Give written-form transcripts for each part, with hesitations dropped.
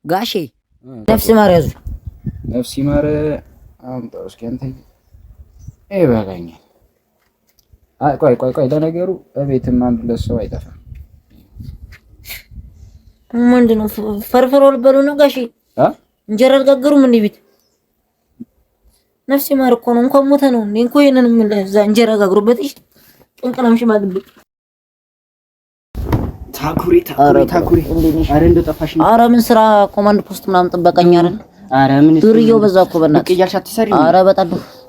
ጋሼ ነፍስ ይማር ያዙ። ነፍስ ይማር አምጣው እስኪ አንተ ይበቃኛል። አይ ቆይ ቆይ ቆይ፣ ለነገሩ እቤትም አንድ ሁለት ሰው አይጠፋም። ምንድን ነው ፈርፍሮ ልበሉ ነው ጋሼ? እንጀራ አልጋገሩም እንዴ ቤት? ነፍስ ይማር እኮ ነው፣ እንኳን ሞተ ነው እንዴ እንኳን ይሄንን እዛ እንጀራ ጋግሩበት። እሺ ጭንቅላም ሽማግሌ ታኩሪ ታኩሪ ታኩሪ። አረ እንደው ጠፋሽ። አረ ምን ስራ ኮማንድ ፖስት ምናምን ጥበቃኛ አይደል? አረ ምን ዱርዬው በዛ እኮ በእናትህ። ብቅ እያልሽ አትሰሪም? አረ በጣም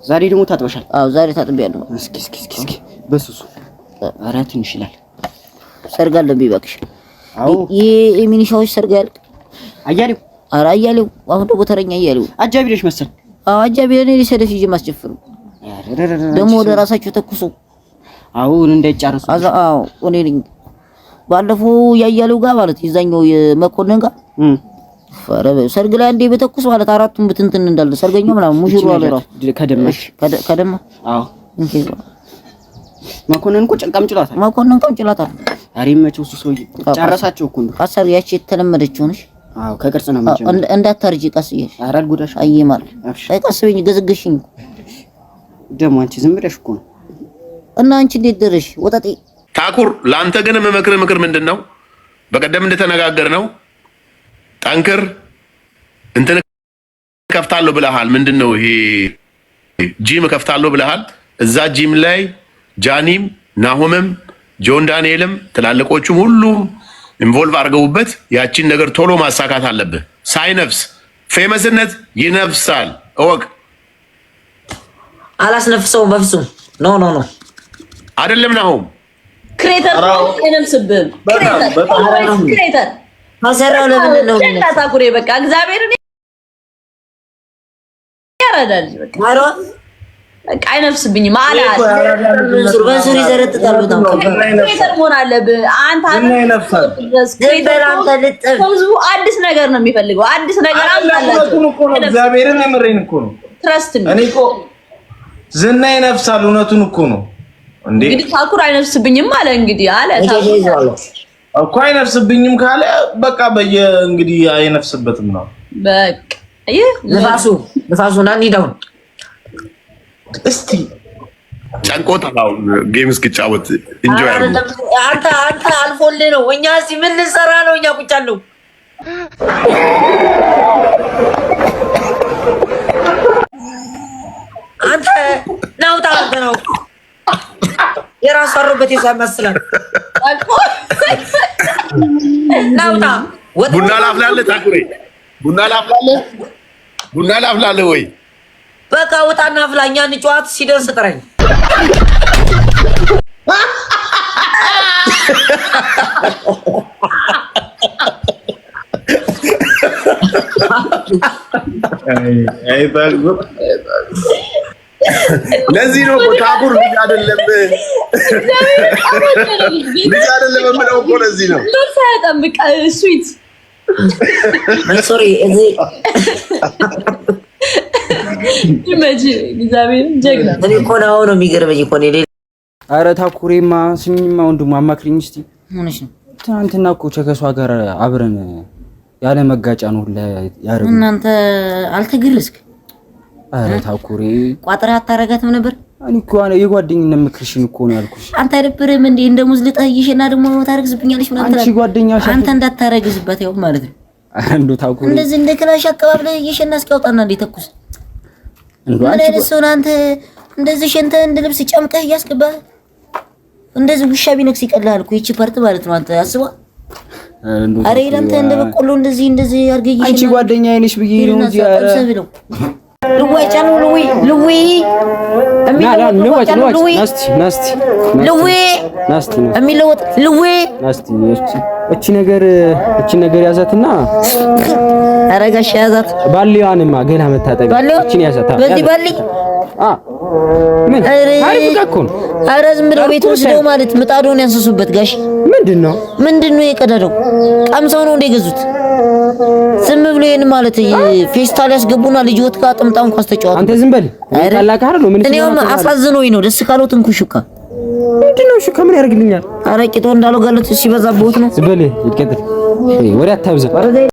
ዛሬ ደግሞ ታጥበሻል። አዎ ዛሬ ታጥቤያለሁ። እስኪ እስኪ እስኪ እስኪ በሱሱ አረ ትንሽ ይላል። ሰርግ አለብኝ እባክሽ። አዎ ይሄ የሚኒሻዎች ሰርግ ያልቅ አያሌው። አረ አያሌው፣ አሁን ደግሞ ተረኛ አያሌው። አጃቢ ነሽ መሰል። አዎ አጃቢ ነኝ። ሰደፍ ይዤ ማስጨፍሩ ደግሞ ወደ ራሳቸው ተኩሱ። አዎ እንዳይጫረሱ። አዎ እኔ ነኝ ባለፈው ያያሌው ጋር ማለት የዛኛው የመኮንን ጋር ሰርግ ላይ አንዴ በተኩስ ማለት አራቱን ብትንትን እንዳለ ሰርገኛው ምናምን ሙሽሩ አለ ራሱ ከደማሽ ከደማ። አዎ መኮንን እኮ ቀምጭሏታል። መኮንን ቀምጭሏታል። ኧረ ይመቸው እሱ ሰውዬ ጨረሳቸው እኮ እንደው ካሰር ያቺ የተለመደችው ነሽ። አዎ ከቅርጽ ነው የምትጀምረው። እንዳታርጂ ቀስ እያልሽ። ኧረ አልጎዳሽም። አይ ማለት አይ ቀስ በይኝ ገዘገሽኝ ደግሞ አንቺ ዝም ብለሽ እኮ ነው። እና አንቺ እንዴት ደረሽ ወጣጤ? ታኩር ለአንተ ግን የምመክርህ ምክር ምንድን ነው? በቀደም እንደተነጋገር ነው ጠንክር፣ እንትን ከፍታለሁ ብለሃል። ምንድን ነው ይሄ ጂም ከፍታለሁ ብለሃል። እዛ ጂም ላይ ጃኒም ናሆምም ጆን ዳንኤልም ትላልቆቹም ሁሉም involve አድርገውበት ያቺን ነገር ቶሎ ማሳካት አለብህ። ሳይነፍስ famous ነት ይነፍሳል፣ እወቅ። አላስነፍሰውም በፍጹም። No, no, no። አይደለም ናሆም Creator አይነፍስብህም። Creator ከሰራው ለምንድን ነው ታኩሬ? በቃ እግዚአብሔርን ያረዳል። በቃ አይነፍስብኝም። አለ መንሱር ይዘረጥጣል። በጣም Creator መሆን አለብህ አንተ። ህዝቡ አዲስ ነገር ነው የሚፈልገው። አዲስ ነገር አምጣላቸው። እግዚአብሔርን የምሬን እኮ ነው። Trust እኔ እኮ ዝና ይነፍሳል። እውነቱን እኮ ነው። እንዴ እንግዲህ ታኩር አይነፍስብኝም አለ። እንግዲህ አለ እኮ አይነፍስብኝም ካለ በቃ በየ እንግዲህ አይነፍስበትም ነው። በቃ ይህ ንፋሱ ንፋሱ ና እንሂድ አሁን እስቲ ጨንቆታል። አሁን game እስኪጫወት enjoy አድርጉ። አንተ አንተ አልፎልህ ነው። እኛ እዚህ ምን ልንሰራ ነው? እኛ ቁጭ አለው። አንተ ናውጣ አንተ ነው የራሱ አሮበት ይመስላል። ናውጣ ቡና ላፍላለህ ታኩሬ፣ ቡና ላፍላለህ፣ ቡና ላፍላለህ ወይ? በቃ ውጣና አፍላ። እኛ እንጫወት፣ ሲደርስ ጥራኝ። ለዚህ ነው እኮ ታኩር ልጅ አይደለም ልጅ አይደለም የምለው እኮ ለዚህ ነው። ሳያጠምቅ sweet መንሱሪ እዚህ ይመች እግዚአብሔር ጀግና። እኔ እኮ ነው ነው የሚገርመኝ እኮ እኔ ኧረ ታኩሬማ ስሚኝማ ወንድሙ አማክሪኝ እስኪ። ሆነሽ ነው ትናንትና እኮ ቸከሷ ጋር አብረን ያለ መጋጫ ነው ሁላ ያደረግነው። እናንተ አልተገረዝክ? ኧረ ታኩሬ ቋጥረህ አታረጋትም ነበር? እኔ እኮ የጓደኝነት ምክርሽን እኮ ነው ያልኩሽ። አንተ አይደብርህም እንዴ? እንደ ሙዝ ልጠይሽና ደግሞ ታረግዝብኛለሽ ምናምን አንቺ ጓደኛሽ አንተ እንዳታረግዝባት ያው ማለት ነው። እንደው ታኩሬ እንደዚህ እንደ ክላሽ አቀባብለህ እየሸና እስኪያውጣና እንዴ ተኩስ። እንደው ምን አንቺ አይነት ሰው ነህ አንተ? እንደዚህ ሸንተህ እንደ ልብስ ጨምቀህ እያስገባህ እንደዚህ ውሻ ቢነክስ ይቀልሃል እኮ ይቺ part ማለት ነው። አንተ አስበው። እንደው አረ ይላንተ እንደ በቆሎ እንደዚህ እንደዚህ አድርገህ አንቺ ጓደኛዬ ነሽ ብዬ ነው እንጂ ኧረ ልዌ ጫኑ ልዌ ልዌ የሚለወጥ ልዌ ናስቲ ልዌ ናስቲ የሚለወጥ ልዌ ናስቲ እቺ ነገር እቺ ነገር ያዛትና ኧረ ጋሽ ያዛት። ባሊዋንማ ገና መታጠቢያ ባሊዋ እቺን ያዛት። በዚህ ባሊ አ ምን ኧረ አሪፍ ዕቃ እኮ ነው። ኧረ ዝም ብለው ቤት ወስደው ማለት ምጣዱን ያንስሱበት ጋሽ። ምንድን ነው ምንድን ነው የቀዳደው? ቀምሰው ነው እንደ የገዙት። ዝም ብሎ ይሄን ማለት ፌስታል ያስገቡና ልጅዎት ጋር ጥምጣም ኳስ ተጫወቱ። አንተ ዝም በል ታላቅ አይደል ነው ምን እኔውም አሳዝኖኝ ነው። ደስ ካለው ትንኩሽ እኮ ምንድን ነው እሺ ከምን ያደርግልኛል? ኧረ ቂጦ እንዳለው ጋለት ሲበዛብዎት ነው። ዝም በል ይቀጥል። ወሬ አታብዛ።